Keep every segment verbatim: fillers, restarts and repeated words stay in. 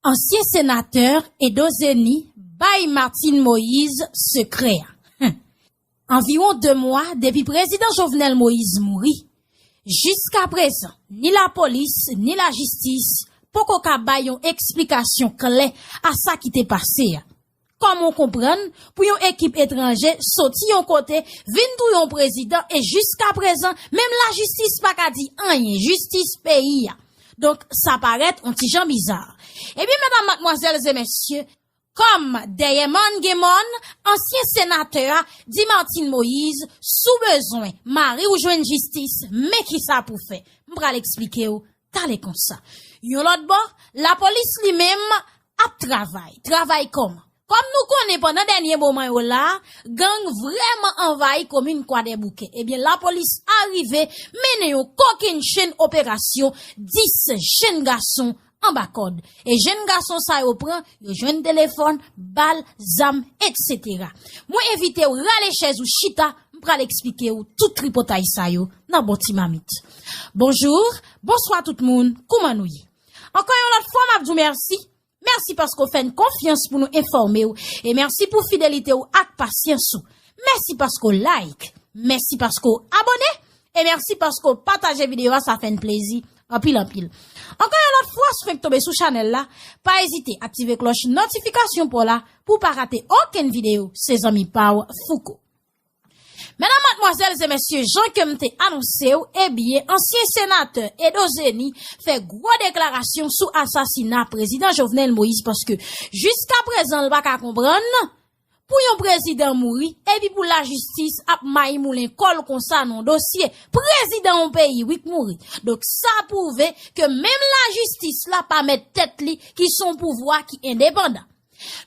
Ansyen senatè Edo Zeni bay Martine Moïse sekrè a. Anviwon de mwa depi prezidan Jovenel Moïse mouri, jiskaprezan, ni lapolis, ni lajistis poko ka bay yon eksplikasyon klè a sa ki te pase a. Kòman w konprann pou yon ekip etranje soti yon kote, vin touye yon prezidan, e jiskaprezan, menm lajistis pa ka di anyen, jistis peyi a? Donk, sa parèt yon ti jan biza. Ebyen, medam, madmwazèl e mesye, kòm dèyè mòn gen mòn, ansyen senatè a di Martine Moïse, si w bezwen mari w jwenn jistis, men kisa pou w fè. M pral eksplike w talè konsa. Yon lòt bò, lapolis li menm ap travay. Travay kòman? Kòm nou konnen pandan dènye moman yo la, gang vrèman anvayi komin Kwadèboukè. Ebyen, lapolis arive mennen yon kokennchenn operasyon, dis jenn gason anba kòd. E jenn gason sa yo pran, yo jwenn telefòn, bal, zam, etsetera. Mwen envite w rale chèz ou chita, m pral eksplike w tout tripotay sa yo nan bon ti mamit. Bonjou, bonswa tout moun, kouman nou ye? Ankò yon lòt fwa, m ap di w mèsi. Mèsi paske w fè n konfyans pou nou enfòme w. E mèsi pou fidelite w ak pasyans ou. Mèsi paske w like. Mèsi paske w abòne. E mèsi paske w pataje videyo a, sa fè n plezi anpil, anpil. Ankò yon lòt fwa, si w fenk tonbe sou chanèl la, pa ezite aktive klòch notifikasyon pa w la pou w pa rate okenn videyo. Se zanmi pa w, Fouco. Medam, madmwazèl e mesye, jan ke m te anonse w, ebyen, ansyen senatè Edo Zeni fè gwo deklarasyon sou asasina prezidan Jovenel Moïse, paske jiskaprezan, l pa ka konprann pou yon prezidan mouri, epi pou lajistis ap may moulen kò l konsa nan dosye. Prezidan yon peyi, wi, k mouri. Donk, sa pwouve ke menm lajistis la pa mèt tèt li, ki se yon pouvwa ki endepandan.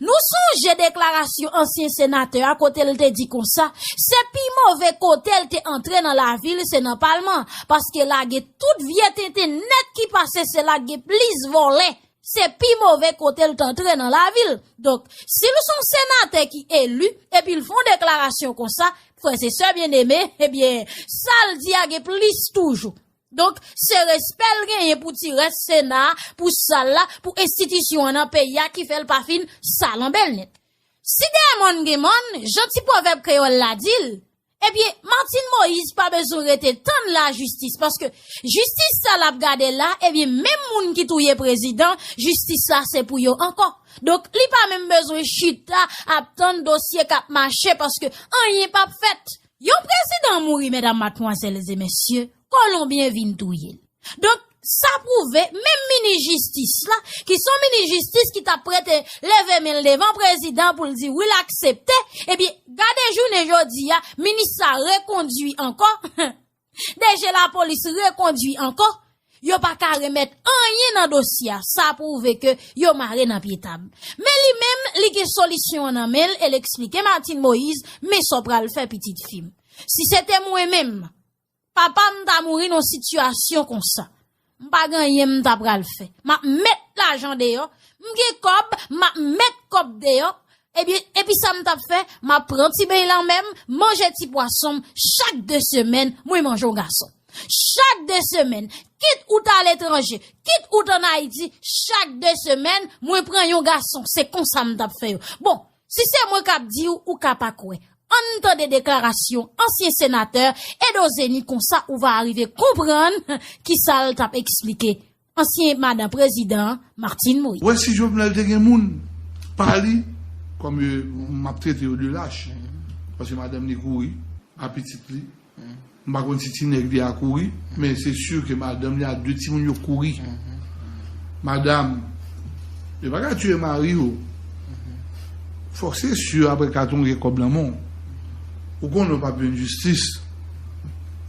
Nou sonje deklarasyon ansyen senatè a, kote l te di konsa, se pi move kote l te antre nan lavil, se nan palman, paske la gen tout vye tenten nèt ki pase, se la gen plis vòlè. Se pi move kote l t antre nan lavil. Donk, si l se yon senatè ki eli, epi l fè yon deklarasyon konsa, frè e sè byeneme, ebyen, sa l di a gen plis toujou. Donk, se respè l genyen pou ti rès Sena, pou sal la, pou enstitisyon an nan peyi a ki fè l pa fin sal anbèl nèt. Si dèyè mòn gen mòn, jan ti pwovèb kreyòl la di l, ebyen, Martine Moïse pa bezwen rete tann lajistis, paske jistis sa l ap gade la, ebyen, menm moun ki touye prezidan, jistis la se pou yo ankò. Donk, li pa menm bezwen chita ap tann dosye k ap mache, paske anyen p ap fèt. Yon prezidan mouri, medam, madmwazèl e mesye, Kolonbyen vin touye l. Donk, sa pwouve, menm minis jistis la, ki se yon minis jistis ki t ap prete leve men l devan prezidan pou l di wi, l aksepte, ebyen, gade jounen jodi a, minis sa rekondui ankò, D G lapolis rekondui ankò, yo pa ka remèt anyen nan dosye a. Sa pwouve ke yo mare nan pye tab. Men li menm, li gen solisyon an nan men l e l eksplike Martine Moïse, men sa w pral fè, pitit fi m. Si se te mwen menm, papa m ta mouri nan sitiyasyon konsa. M pa gen anyen m ta pral fè. M ap met lajan deyò. M gen kòb, m ap met kòb deyò. Ebyen, epi sa m t ap fè, m ap pran ti beny lanmè m, manje ti pwason m, chak de semèn, mwen manje yon gason. Chak de semèn, kit ou t aletranje, kit ou t ann Ayiti, chak de semèn, mwen pran yon gason. Se konsa m t ap fè yo. Bon, si se mwen k ap di w, ou ka pa kwè. Ann tande deklarasyon ansyen senatè Edo Zeni, konsa ou va arive konprann kisa l t ap eksplike ansyen madan prezidan an, Martine Moïse. Ou wè, si Jovenel te gen moun pa li, kòm yo, m ap trete yo de lach, paske madanm li kouri a pitit li. M pa konn si ti nèg li a kouri, men se si ke madanm li a de timoun yo kouri. Madanm, yo pa ka tiye mari yo. Fòk se si apre katon gen kòb nan men w. Ou konnen w p ap jwenn jistis.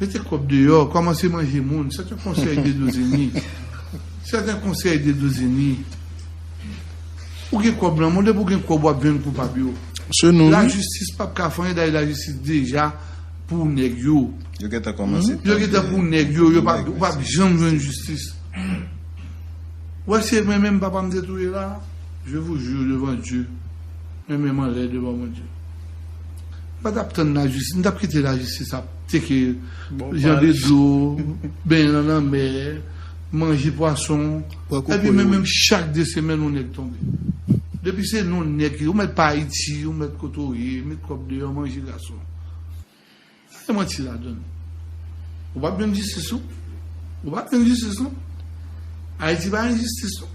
Mete kòb deyò, kòmanse manje moun. Se te konsèy de Dozeni. Se te konsèy de Dozeni. Ou gen kòb nan men w, depi w gen kòb, w ap jwenn koupab yo. Se nou, wi. Lajistis p ap ka fè anyen, dayè lajistis deja pou nèg yo. Yo gentan kòmanse. Yo gentan pou nèg yo, yo p ap, ou p ap janm jwenn jistis. Ou wè, se mwen menm papa m te touye la, je vous jure devant Dieu, men men m anlè devan Bondye. M pa t ap tann lajistis, m t ap kite lajistis ap teke Jan de Dlo, benyen nan lanmè, manje pwason, epi menm, menm chak de semèn yon nèg tonbe. Depi se non nèg ki, ou mèt pa Ayiti, ou mèt kote w ye, met kòb deyò, manje gason. Pa gen manti ladan. Ou p ap jwenn jistis, non. Ou p ap jwenn jistis, non. Ayiti pa gen jistis, non.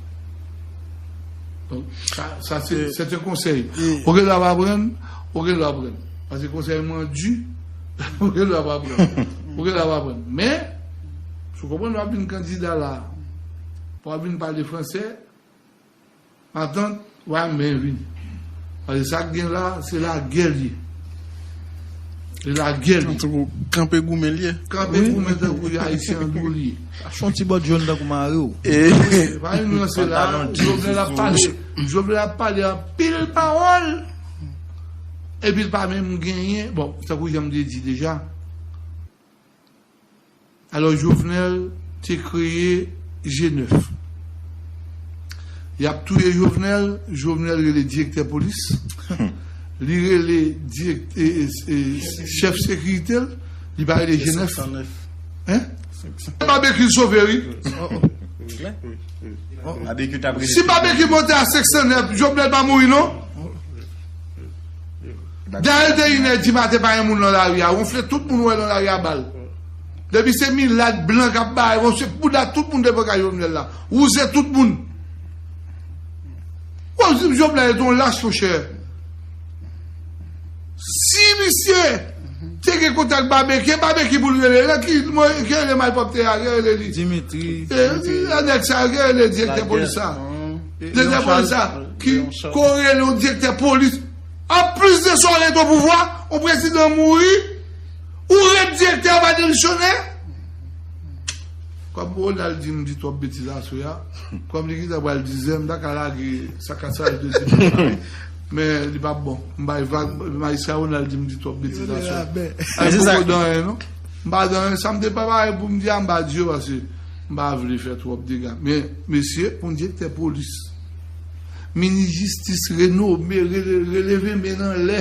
Donk, sa, sa se, se te konsèy. Ou gen dwa pa pran, ou gen dwa pran. Paske konsèy mwen di, ou gen dwa pa pran. Ou gen dwa pa pran. Men, si w konprann w ap vin kandida la, w ap vin pale fransè, matant, w a men vini. Paske sa k gen la, se lagè l ye. Se lagè l ye. Tankou kanpe goumen l ye. Kanpe goumen tankou Ayisyen an dou l ye. Achte yon ti bòt jòn tankou mari w. E pa yon lanse la, Jovenel ap pale. Jovenel ap pale anpil pawòl. Epi l pa menm genyen. Bon, tankou jan m te di deja. Alò, Jovenel te kreye G nèf. Y ap touye Jovenel, Jovenel rele direktè polis. Li rele dirèk-, e, e, e, chèf sekirite l, li pa rele G nèf. Hein? Barbecue sove, wi. Si Barbecue monte a senk san nèf, Jovenel pa mouri, non? Dayè, de inè di maten, pa gen moun nan lari a. Wonfle tout moun wè nan lari a bal. Depi se milat, blan k ap bay, bon, se bouda tout moun devan kay Jovenel la. Wouze tout moun. Bon, si Jovenel te yon lach, monchè. Si misye te gen kontak Barbecue, Barbecue pou l rele. Nan ki, ki rele malpwòpte a, ki rele li? Dimitri. E, a nèg sa, ki rele direktè polis sa? Direktè polis sa, ki korele yon direktè polis. Anplis de sa, w ret o pouvwa, yon prezidan mouri, ou ret direktè, w pa demisyone. Kòm Ronald di m di twòp betiz aswè a, kòm li gentan pral diz è, m ta ka lage sa ka sa de di m. Men li p ap bon. M bay vag, majistra Ronald di m di twòp betiz aswè a. Ay, m poko di anyen, non. M pa di anyen, sa m te prepare pou m di a, m pa di yo, paske m pa vle fè twòp dega. Men, mesye, pou yon direktè polis, minis jistis renome, rele-, releve men l anlè,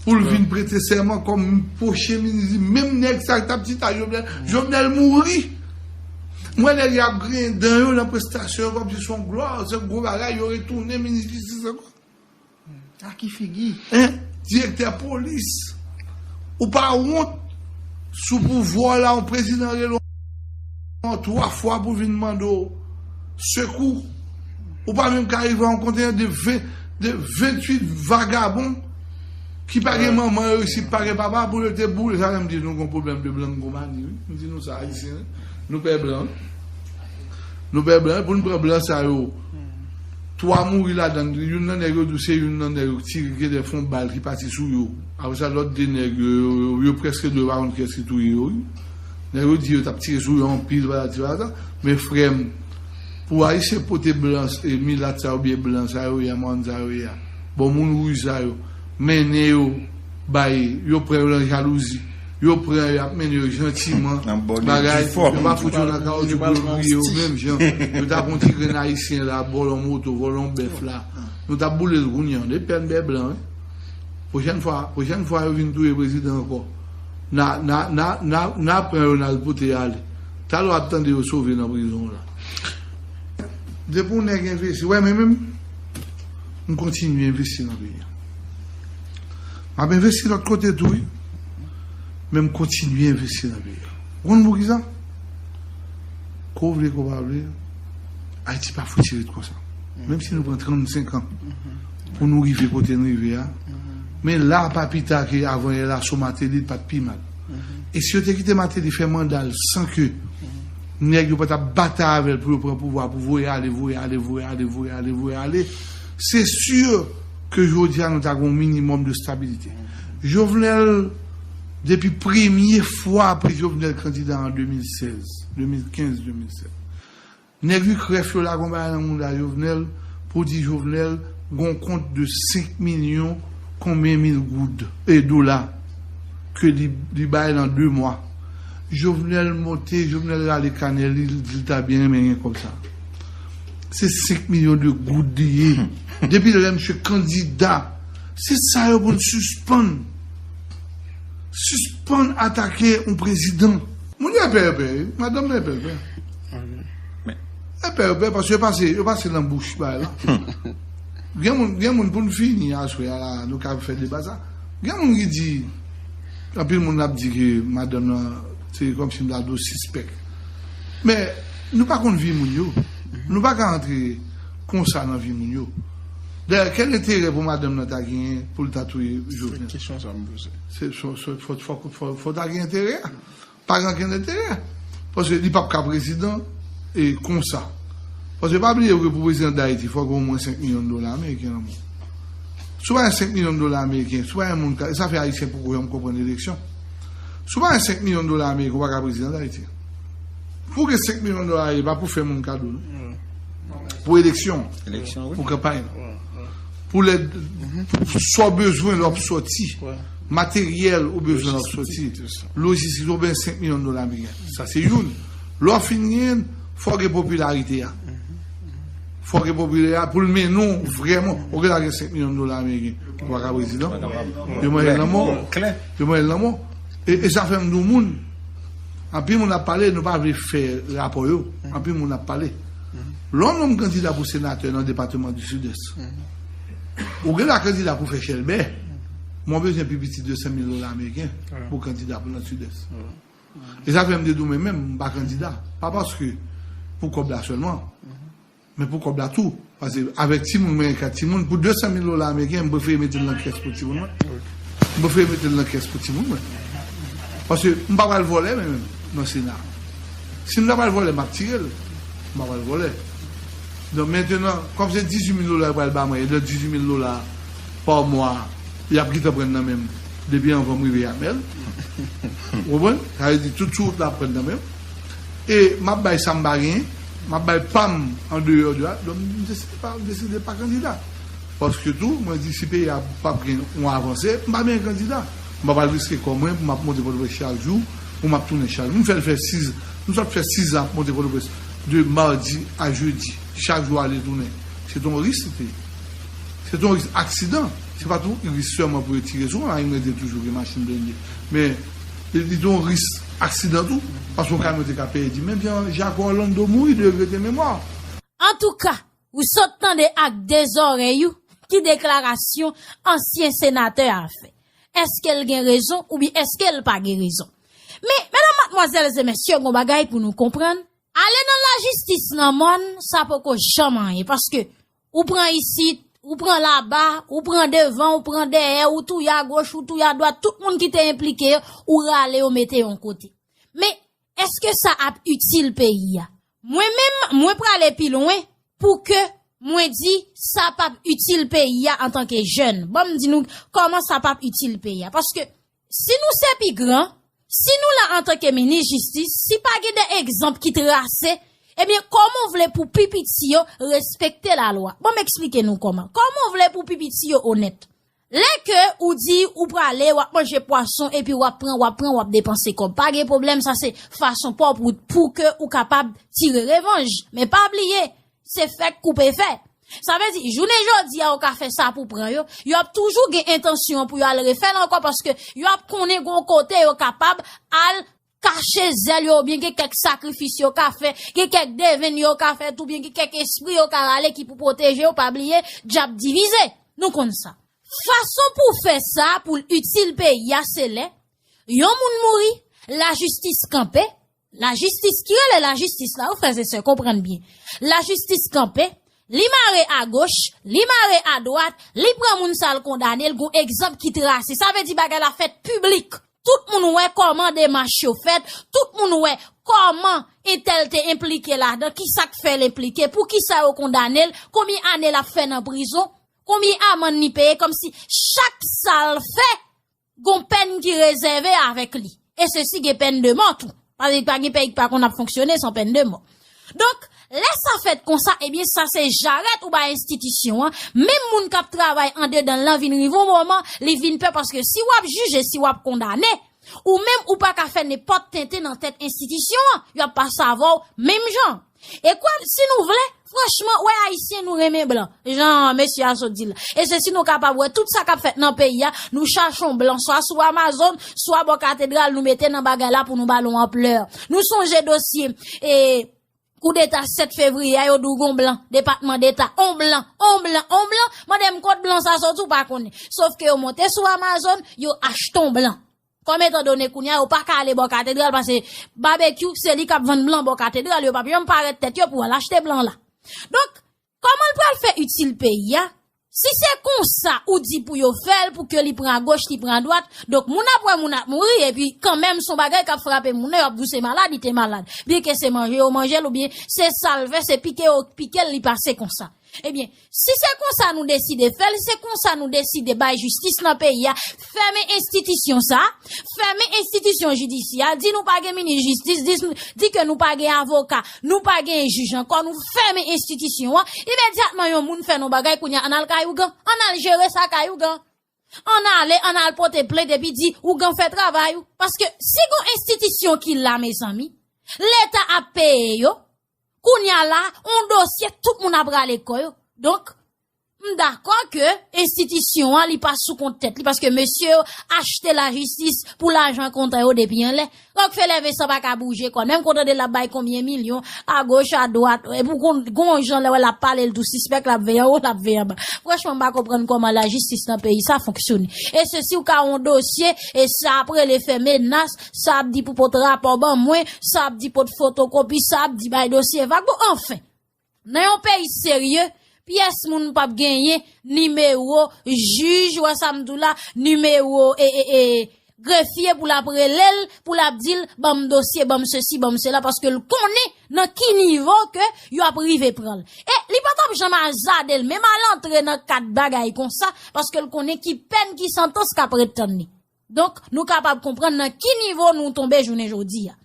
pou l vin prete sèman kòm pwochen minis, menm nèg sa k t ap chita Jovenel, Jovenel mouri. M wè nèg y ap griyen dan yo nan prestasyon yo kòmsi se yon glwa, se yon gwo bagay, yo retounen minis jistis ankò. A ki figi? Hein? Direktè polis. Ou pa wont sou pouvwa w la, yon prezidan rele w twa fwa pou vin mande w sekou. Ou pa menm ka rive rankontre de ven, de venntuit vagabon ki pa gen manman yo isit, pa gen papa, pou yo te boule. Sa menm di nou gon pwoblèm de blan konpani, wi. M di nou sa, Ayisyen, wi. Nou pè blan, wi. Nou pè blan, pou n pran blan sa yo, twa mouri ladan l. Youn nan nèg yo di w se youn nan nèg yo ki tire, ki te fè yon bal ki pati sou yo. Apre sa, lòt de nèg yo, yo, yo, yo prèske dwe pa konn kiyès ki touye yo, wi. Nèg yo di yo t ap tire sou yo anpil, patati patata. Men frè m, pou Ayisyen pote blan, e, milat sa yo, oubyen blan sa yo ye a, mòn sa yo ye a, bon, moun wouj sa yo, mennen yo, bay, yo pran yo nan jalouzi. Yo pran yo, y ap mennen yo jantiman. Bagay, yo pa fout yo nan kawoutchou pou yo griye yo menm jan. Yo t ap yon ti grenn Ayisyen la, vòlò moto, vòlò bèf la. Nou t ap boule l kounye a. N epè n bè blan, wi. Pwochèn fwa, pwochèn fwa yo vin touye prezidan ankò, n a, n a, n a, n a, n a pran yo, n al pote ale. Talè w ap tande yo sove nan prizon la. Depi yon nèg envesti, wè, men menm, m kontinye envesti nan peyi a. M ap envesti lòt kote tou, wi. Men m kontinye envesti nan peyi a. Ou konn poukisa? Ke w vle, ke w pa vle, Ayiti pa fouti ret konsa. Menm si nou pran trannsenk an pou nou rive kote n rive a. Men la, pa pita ke avan yè la, sou Martelly, li pa t pi mal. E si yo te kite Martelly fè manda l san ke nèg yo pa t ap batay avè l pou yo pran pouvwa, pou voye ale, voye ale, voye ale, voye ale, voye ale, se si ke jodi a nou ta gen yon minimòm de stabilite. Jovenel, depi premye fwa apre Jovenel kandida an de mil sèz, de mil kenz, de mil sèz, nèg Ucref yo lage yon bagay nan mouda Jovenel pou di Jovenel gon kont de senk milyon konbyen mil goud, e dola, ke li, li bay nan de mwa. Jovenel monte, Jovenel rale kanè li, li di l ta byen renmen gen kòb sa. Se senk milyon de goud li ye. Depi lè misye kandida, se sa yo pou n sispann. Sispann atake yon prezidan. Moun yo pè, pè, wi. Madanm nan pè, pè. E pè, yo pè, paske yo pase, yo pase nan bouch bagay la. Gen moun, gen moun pou n fini aswè a la, nou ka fè deba sa. Gen moun ki di, anpil moun ap di ke madanm nan, se kòmsi m ta di w sispèk. Men, nou pa konn vi moun yo. Nou pa ka antre konsa nan vi moun yo. Dayè, kèl enterè pou madanm nan ta genyen pou l ta touye Jovenel? Kesyon sa m poze. Se, fò, fò, fò, fò, fò, fò ta gen enterè a. Pa gen ankenn enterè. Paske li p ap ka prezidan e konsa. Paske pa bliye ke pou prezidan Dayiti, fòk gen omwen senk milyon dola ameriken nan men w. Si w pa gen senk milyon dola ameriken, si w pa gen moun ka, e sa fè Ayisyen poko janm konprann eleksyon. Si w pa gen senk milyon dola ameriken, ou pa ka prezidan Dayiti. Pou gen senk milyon dola, e pa pou fè moun kado, non. Pou eleksyon, Eleksyon, wi. Pou kanpay, non. Pou lè, pou sa w bezwen lè w ap sòti. Materyèl ou bezwen lè w ap sòti. Lojistik, ou bezwen senk milyon dola ameriken. Sa se youn. Lè w fin genyen, fò gen popilarite a. Fò gen popilarite a pou l mennen w vrèman. Ou gen la gen senk milyon dola ameriken. Ou pa ka prezidan. Yo manje l nan men w. Yo manje l nan men w. E, e sa fè m di w moun, anpil moun ap pale, nou pa vle fè rapò yo. Anpil moun ap pale. Lè yon nonm kandida pou senatè nan depatman di Sidès, ou gen la kandida pou fè chèlbè, mwen bezwen pi piti de san mil dola ameriken pou kandida pou nan Sidès. E sa fè m te di w, men menm, m pa kandida. Pa paske pou kòb la sèlman, men pou kòb la tou. Paske avèk timoun, mwen gen kat timoun, pou de san mil dola ameriken, m prefere mete l nan kès pou timoun mwen. M prefere mete l nan kès pou timoun mwen. Paske m pa pral vòlè, men menm, nan Sena. Si m ta pral vòlè, m ap tire l. M pa pral vòlè. Donk, mentenan, kòm se dizuit mil dola yo pral ba mwen, e de dizuit mil dola pa mwa, y ap gentan pran nan men m depi anvan m rive Yamèl. Ou konprann? Sa vle di, tout sou wout la ap pran nan men m. E m ap bay sa m pa genyen, m ap bay pa m andeyò de la. Donk, m deside pa, m deside pa kandida. Paske tou, mwen di, si peyi a p ap gen yon avanse, m pa menm kandida. M pa pral riske kò mwen pou m ap monte Pòtoprens chak jou, pou m ap tounen chak jou. M fè l fè sis, m sot fè sis an ap monte Pòtoprens de madi a jedi. Chak jou ale tounen. Se t on risk li te ye. Se t on risk aksidan. Se pa t on risk sèlman pou yo tire sou mwen, malgre mwen te toujou gen machin blende. Men, li, li t on risk aksidan tou, paske yon kamyon te ka pèdi. Men Jean Jacques Orlando mouri de regrete memwa. Antouka, ou sot tande ak de zòrèy ou ki deklarasyon ansyen senatè a fè. Èske l gen rezon oubyen èske l pa gen rezon? Men, medam, madmwazèl e mesye, gon bagay pou nou konprann. Ale nan lajistis nan mòn, sa poko janm anyen, paske ou pran isit, ou pran laba, ou pran devan, ou pran dèyè, ou touye agoch, ou touye adwat, tout moun ki te enplike yo, ou rale yo mete yon kote. Men, èske sa ap itil peyi a? Mwen menm, mwen prale pi lwen pou ke mwen di sa p ap itil peyi a antanke jèn. Ban m di nou kòman sa p ap itil peyi a. Paske si nou se pi gran, si nou la antanke minis jistis, si pa gen de egzanp ki trase, ebyen, kòman w vle pou pi piti yo respekte lalwa? Ban m eksplike nou kòman. Kòman w vle pou pi piti yo onèt? Lè ke ou di ou prale, w ap manje pwason, epi w ap pran, w ap pran, w ap depanse kòb. Pa gen pwoblèm, sa se fason pa w pou, pou ke ou kapab tire revanj. Men pa bliye, se fè k koupe fè. Sa vle di, jounen jodi a, ou ka fè sa pou pran yo, yo ap toujou gen entansyon pou yo al refè l ankò, paske yo ap konnen gon kote yo kapab al kache zèl yo, oubyen gen kèk sakrifis yo ka fè, gen kèk devenn yo ka fè, oubyen gen kèk espri yo ka rale ki pou pwoteje yo, pa bliye, dyab divize. Nou konn sa. Fason pou fè sa, pou l itil peyi a, se lè yon moun mouri, lajistis kanpe, lajistis ki rele lajistis la, wi, frè e sè, konprann byen. Lajistis kanpe, li mare agoch, li mare adwat, li pran moun sa l kondane l, gon egzanp ki trase. Sa vle di bagay la fèt piblik. Tout moun wè kòman demach yo fèt, tout moun wè kòman entèl te enplike ladan, ki sa k fè l enplike, poukisa yo kondane l, konbyen ane l ap fè nan prizon, konbyen amann li peye, kòmsi chak sa l fè, gon pèn ki rezève avèk li. E sesi gen pèn de mò tou. Paske pa gen peyi ki pa konn ap fonksyone san pèn de mò. Donk, lè sa fèt konsa, ebyen, sa se jarèt ou bay enstitisyon an. Menm moun k ap travay andedan l lan vin rive yon moman, li vin pè, paske si w ap jije, si w ap kondane, ou menm ou pa ka fè nenpòt tenten nan tèt enstitisyon an. Y ap pase avè w menm jan. E kwè m, si nou vle, franchman, wè Ayisyen nou renmen blan. Jan mesye a sot di l. E se si nou kapab wè tout sa k ap fèt nan peyi a, nou chache yon blan, swa sou Amazon, swa bò katedral, nou mete nan bagay la pou nou ba l yon anplè. Nou sonje dosye, e, Koudeta sèt fevriye a, yo di w gon blan, Depatman Deta, on blan, on blan, on blan. Mande m kot blan sa soti, ou pa konnen. Sof ke yo monte sou Amazon, yo achte on blan. Kòm etan done kounye a, yo pa ka ale bò katedral, paske Babekyou, se li k ap vann blan bò katedral, yo p ap janm parèt tèt yo pou al achte blan la. Donk, kòman l pral fè itil peyi a? Si se konsa ou di pou yo fè l, pou ke li pran agoch, li pran adwat, donk moun ap wè moun ap mouri, epi kanmenm se yon bagay k ap frape moun nan, yo ap di w se malad, li te malad. Byen ke se manje yo manje l, oubyen se sa l fè, se pike yo pike l, li pase konsa. Ebyen, si se konsa nou deside fè l, si se konsa nou deside bay jistis nan peyi a, fèmen enstitisyon sa, fèmen enstitisyon jidisyè a, di nou pa gen minis jistis, di, di ke nou pa gen avoka, nou pa gen jij ankò, nou fèmen enstitisyon an, imedyatman yon moun fè nou bagay, kounye a, ann al kay ougan, ann al jere sa kay ougan. Ann ale, ann al pote plent epi di ougan fè travay ou. Paske si gon enstitisyon ki la, mezanmi, Leta ap peye yo, kounye a la, on dosye, tout moun ap rale kò yo. Donk, m dakò ke enstitisyon an, li pa sou kont tèt li, paske mesye yo achte lajistis pou lajan kontan yo depi anlè. Rockefeller Vincent pa ka bouje kò l. Menm kontan de l ap bay konbyen milyon, agoch, adwat, epi w konn, gon jan lè w wè l ap pale, l tou sispèk, l ap veye anwo, l ap veye anba. Franchman, m pa konprann kòman lajistis nan peyi sa fonksyone. E se si w ka yon dosye, e sa ap rele fè menas, sa ap di pou pot rapò ban mwen, sa ap di pot fotokopi, sa ap di bay dosye vag. Bon, anfen, nan yon peyi serye, pyès moun p ap genyen nimewo jij, ou wè sa m di w la, nimewo, e, e, e, grefye pou l ap rele l, pou l ap di l, ban m dosye, ban m sesi, ban m sela, paske l konnen nan ki nivo ke yo ap rive pran l. E li pa t ap janm azade l, menm al antre nan kad bagay konsa, paske l konnen ki pèn, ki santans k ap ret tann li. Donk, nou kapab konprann nan ki nivo nou tonbe jounen jodi a.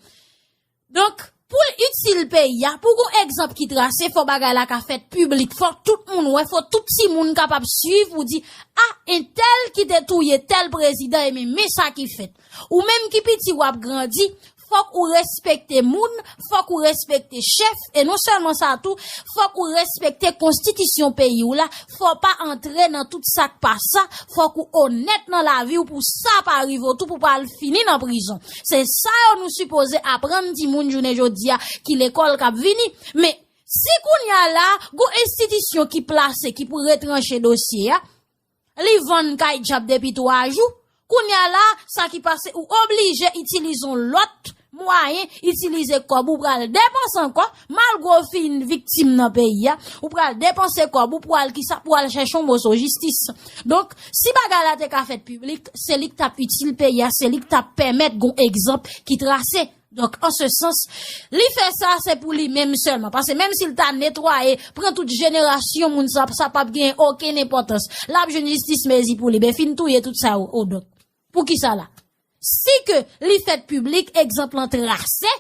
Donk, pou l itil peyi a, pou gon egzanp ki trase, fò bagay la ka fèt piblik, fò tout moun wè, fò tout timoun kapab swiv pou di, a, entèl ki te touye tèl prezidan, e men, men sa ki fèt. Ou menm ki piti w ap grandi, fòk ou respekte moun, fòk ou respekte chèf, e non sèlman sa tou, fòk ou respekte konstitisyon peyi w la, fò pa antre nan tout sa k pa sa, fòk ou onèt nan lavi w pou sa pa rive w tou pou pa al fini nan prizon. Se sa yo nou sipoze aprann timoun jounen jodi a ki lekòl k ap vini. Men, si kounye a la, gon enstitisyon ki plase, ki pou retranche dosye a, li vann kay djab depi twa jou, kounye a la, sa ki pase, ou oblije itilize yon lòt mwayen, itilize kòb ou pral depanse ankò, malgre w fin viktim nan peyi a, ou pral depanse kòb ou pou al kisa, pou al chèche yon moso jistis. Donk, si bagay la te ka fèt piblik, se li k t ap itil peyi a, se li k t ap pèmèt gon egzanp ki trase. Donk, an se sans, li fè sa, se pou li menm sèlman. Paske menm si l ta netwaye, pran tout jenerasyon moun sa, sa p ap gen okenn enpòtans. L ap jwenn jistis mezi pou li. Ben, fin touye tout sa yo, o donk. Poukisa la? Si ke li fèt piblik, egzanp lan trase,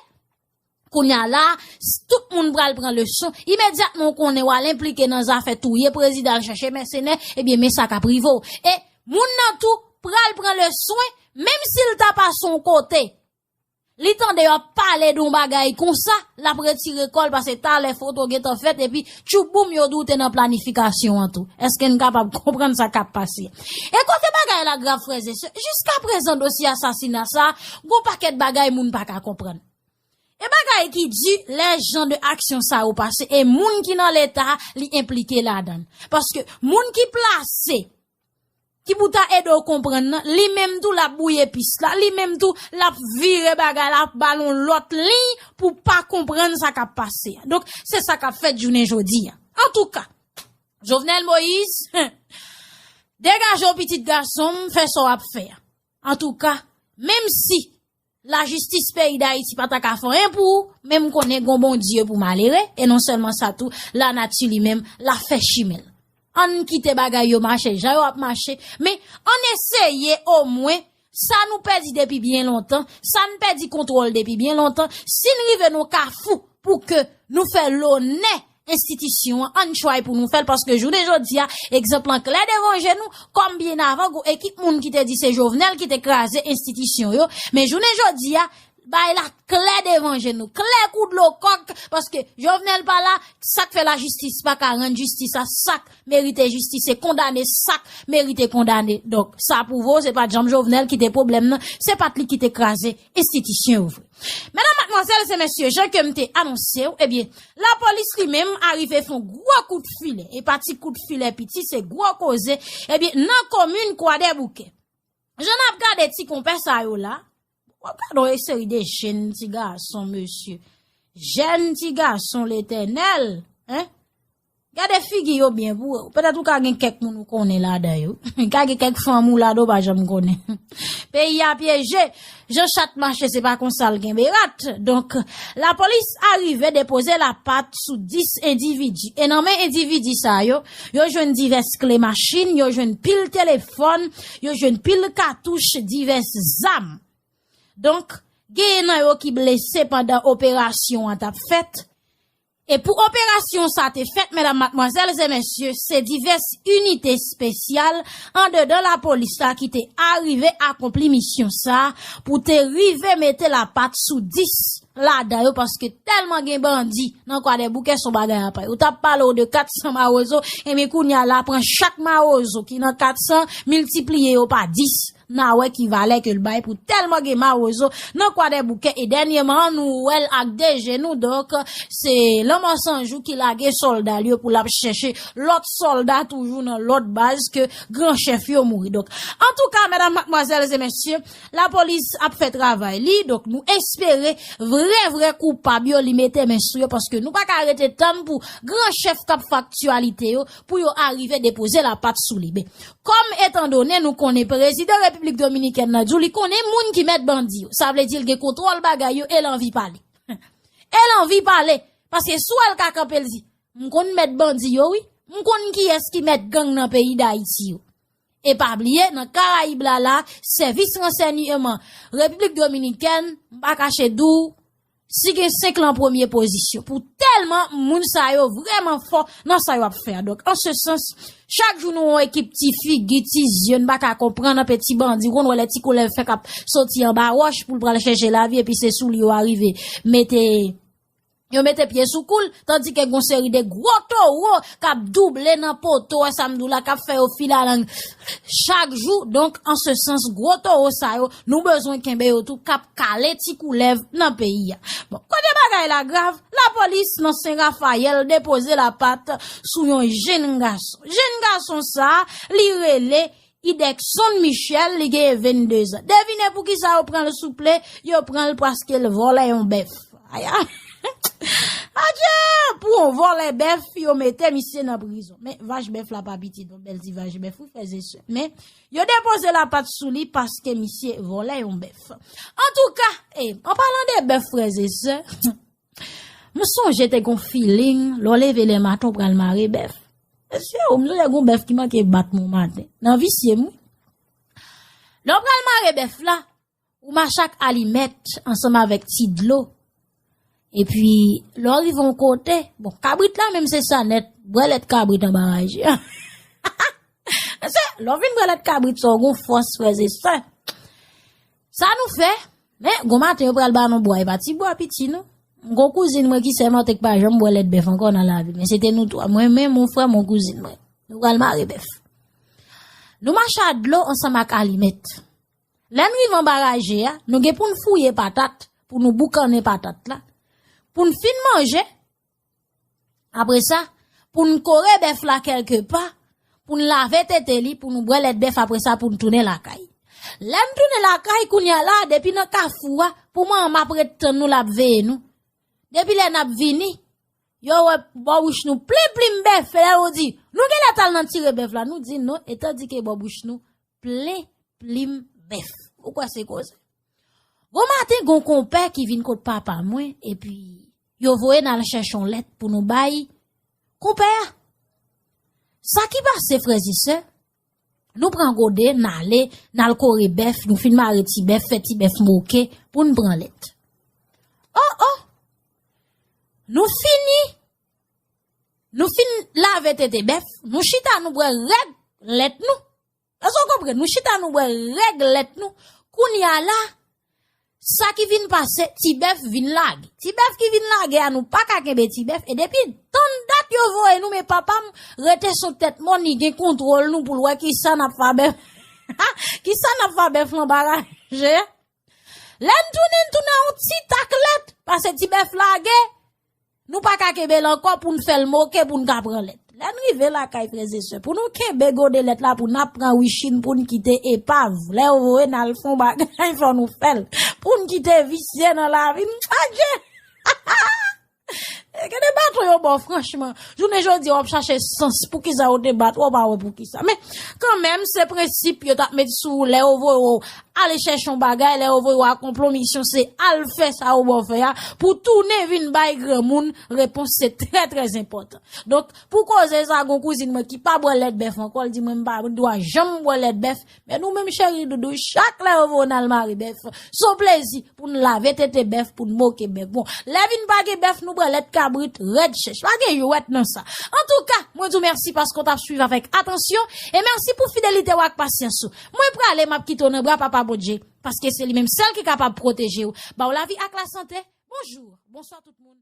kounye a la, s- tout moun pral pran leson. Imedyatman w konnen w al enplike nan zafè touye prezidan, al chèche mèsenè, ebyen, men sa k ap rive w. E moun nan tou pral pran leson, menm si l ta pase yon kote, li tande yo ap pale de yon bagay konsa, l ap retire kò l, paske talè foto gentan fèt, epi tchouboum, yo di w te nan planifikasyon an tou. Èske n kapab konprann sa k ap pase? E kote bagay la grav, frè e sè, jiskaprezan dosye asasina sa, gon pakèt bagay moun pa ka konprann. E bagay ki di, lè jan de aksyon sa yo pase, e moun ki nan Leta, li enplike ladan l. Paske moun ki plase, ki pou ta ede w konprann nan, li menm tou l ap bwouye pis la, li menm tou l ap vire bagay la, ap ba l yon lòt liy pou pa konprann sa k ap pase a. Donk, se sa k ap fèt jounen jodi a. Antouka, Jovenel Moïse, degaje w pitit gason m, fè sa w ap fè a. Antouka, menm si lajistis peyi Dayiti pa ta ka fè anyen pou ou, men m konnen gon Bondye pou malere, e non sèlman sa tou, lanati li menm, l ap fè chimen l. Ann kite bagay yo mache jan yo ap mache, men ann eseye omwen sa nou pèdi depi byen lontan, sa n pèdi kontwòl depi byen lontan, si n rive nan kafou pou ke nou fè lonè enstitisyon an, ann try pou nou fè l, paske jounen jodi a, egzanp lan klè devan je nou, kòm byen avan, gon ekip moun ki te di se Jovenel ki te kraze enstitisyon yo, men jounen jodi a, bay la klè devan je nou, klè kou dlo kòk, paske Jovenel pa la, sa k fè lajistis pa ka rann jistis a, sa k merite jistis e kondane sa k merite kondane. Donk, sa pwouve w, se pa t janm Jovenel ki te pwoblèm nan, se pa t li ki te kraze enstitisyon yo vre. Medam, madmwazèl e mesye, jan ke m te anonse w, ebyen, lapolis li menm arive fè yon gwo kout filè. E pa ti kout filè piti, se gwo koze. Ebyen, nan komin Kwadèboukè. Jan n ap gade ti konpè sa yo la, w ap gade yon seri de jèn ti gason, mesye. Jèn ti gason, Letènèl, en? Gade figi yo byen pou ou. Petèt ou ka gen kèk moun ou konnen ladan yo. Ka gen kèk fanm ou ladan ou pa janm konnen. Peyi a pyeje. Jan chat mache, se pa konsa l kenbe rat. Donk, lapolis arive depoze lapat sou dis endividi. E nan men endividi sa yo, yo jwenn divès kle machin, yo jwenn pil telefòn, yo jwenn pil katouch, divès zam. Donk, genyen nan yo ki blese pandan operasyon an t ap fèt. E pou operasyon sa te fèt, medam, madmwazèl e mesye, se divès inite espesyal andedan lapolis la ki te arive akonpli misyon sa pou te rive mete lapat sou dis ladan yo, paske tèlman gen bandi nan Kwadèboukè, se yon bagay apa. Yo t ap pale w de kat san mawozo, ebyen kounye a la pran chak mawozo ki nan kat san, miltipliye yo pa dis. N a wè ki valè ke l bay pou tèlman gen mawozo nan Kwadèboukè. E dènyèman, nou wè l ak de je nou. Donk, se Lanmò San Jou ki lage sòlda l yo pou l ap chèche lòt sòlda toujou nan lòt baz ke gran chèf yo mouri. Donk, antouka, medam, madmwazèl e mesye, lapolis ap fè travay li. Donk, nou espere vre, vre koupab yo, li mete men sou yo, paske nou pa ka rete tann pou gran chèf k ap fè aktyalite yo pou yo arive depoze lapat sou li. Men, kòm etandone nou konnen prezidan Repiblik Dominikèn nan di w li konnen moun ki mèt bandi yo, sa vle di l gen kontwòl bagay yo e l anvi pale. E l anvi pale, paske si w wè l ka kanpe l di, "M konn mèt bandi yo, wi. M konn kiyès ki mèt gang nan peyi Dayiti yo." E pa bliye, nan Karayib la la, sèvis ransèyman Repiblik Dominikèn, m pa kache di w, si gen senk lan premye pozisyon. Pou tèlman moun sa yo vrèman fò nan sa yo ap fè a. Donk, an se sans, chak jou nou yon ekip ti figi, ti zye, n pa ka konprann anpe ti bandi, ou konn wè lè ti koulèv fèk ap soti anba wòch pou l pral chèche lavi, epi se sou li yo arive mete, yo mete pye sou kou l, tandike gon seri de gwo towo k ap double nan poto, wè sa m di w la, k ap fè yo filalang chak jou. Donk, an se sans, gwo towo sa yo, nou bezwen kenbe yo tou, k ap kale ti koulèv nan peyi a. Bon, kote bagay la grav, lapolis nan Sen Rafayèl depoze lapat sou yon jenn gason. Jenn gason sa, li rele Idèkson Michel, li genyen venndezan. Devine pou ki sa yo pran l souple, yo pran l paske l vòlè yon bèf. Aya. Adje! Pou yon vòlè bèf, yo mete misye nan prizon. Men vach bèf la pa piti, non, bèl ti vach bèf, wi, frè e sè. Men yo depoze lapat sou li paske misye vòlè yon bèf. Antouka, e, an palan de bèf, frè e sè, m sonje te gon feeling, lè w leve lè maten w pral mare bèf. Mesye, w, m sonje gon bèf ki manke bat mwen maten. Nan visye m, wi. Lè w pral mare bèf la, ou mache ak alimèt ansanm avèk ti dlo. Epi, lè w rive yon kote, bon, kabrit la menm se sa nèt, bwè lèt kabrit anba raje. Se, lè w fin bwè lèt kabrit sa, w gon fòs, frè e sè. Sa nou fè, men, gon maten yo pral ba nou bwa, e pa ti bwa piti, non. M gon kouzin mwen ki sèmante k pa janm bwè lèt bèf ankò nan lavi l. Men se te nou twa, mwen menm, yon frè m, yon kouzin mwen. Nou pral mare bèf. Nou mache a dlo ansanm ak alimèt. Lè n rive anba raje a, nou gen pou n fouye patat, pou nou boukannen patat la. Pou n fin manje, apre sa, pou n kore bèf la kèlke pa, pou n lave tete li, pou nou bwè lèt bèf, apre sa, pou n tounen lakay. Lè n tounen lakay, kounye a la, depi nan kafou a, pou manman m ap ret tann nou, l ap veye nou. Depi lè n ap vini, yo wè bò bouch nou plim plim bèf, e lè yo di, "Nou genlè t al nan tire bèf la," nou di, "Non," e tandike bò bouch nou plen plim bèf. Ou kwè se koze? Gon maten, gon konpè ki vin kot papa mwen, epi yo voye n al chèche yon lèt pou nou bay konpè a. Sa ki pase, frè e sè, nou pran gode, n ale, n al kore bèf, nou fin mare ti bèf, fè ti bèf moke pou n pran lèt. O, o! Nou fini, nou fin lave tete bèf, nou chita, nou bwè règ lèt nou. Èske w konprann? Nou chita, nou bwè règ lèt nou. Kounye a la, sa ki vin pase, ti bèf vin lage. Ti bèf ki vin lage a, nou pa ka kenbe ti bèf. E depi tann dat yo voye nou, men papa m rete sou tèt mòn, li gen kontwòl nou pou l wè kisa n ap fè a bèf. Kisa n ap fè a bèf lan baraje. Lè n tounen, n tounen yon ti tak lèt, paske ti bèf lage, nou pa ka kenbe l ankò pou n fè l moke, pou n ka pran lèt. Lè n rive lakay, frè e sè, pou nou kenbe gode lèt la, pou n ap pran wichin, pou n kite epav. Lè yo voye n al fè yon bagay, fò nou fè l. Pou n kite visye nan lavi n, adje! Gen de baton yo ba w, franchman. Jounen jodi a, w ap chache sans. Poukisa yo te bat ou, w pa wè poukisa. Men, kanmenm, se prensip yo t ap met sou ou lè yo voye w ale chèche yon bagay, lè yo voye w akonpli yon misyon, se al fè sa yo ba w fè a, pou tounen vin bay granmoun repons, se trè, trè enpòtan. Donk, pou koze sa, gon kouzin mwen ki pa bwè lèt bèf ankò, l di mwen m pa dwa janm bwè lèt bèf, men nou menm cheri doudou, chak lè yo voye n al mare bèf, se yon plezi pou n lave tete bèf, pou n moke bèf. Bon, lè vin pa gen bèf, nou bwè lèt kabrit, rèd chèch. Pa gen jwèt nan sa. Antouka, mwen di w mèsi paske w t ap swiv avèk atansyon, e mèsi pou fidelite w ak pasyans ou. Mwen prale, m ap kite w nan bra Papa Bondye, paske se li menm sèl ki kapab pwoteje w, ba w lavi ak lasante. Bonjou, bonswa tout moun.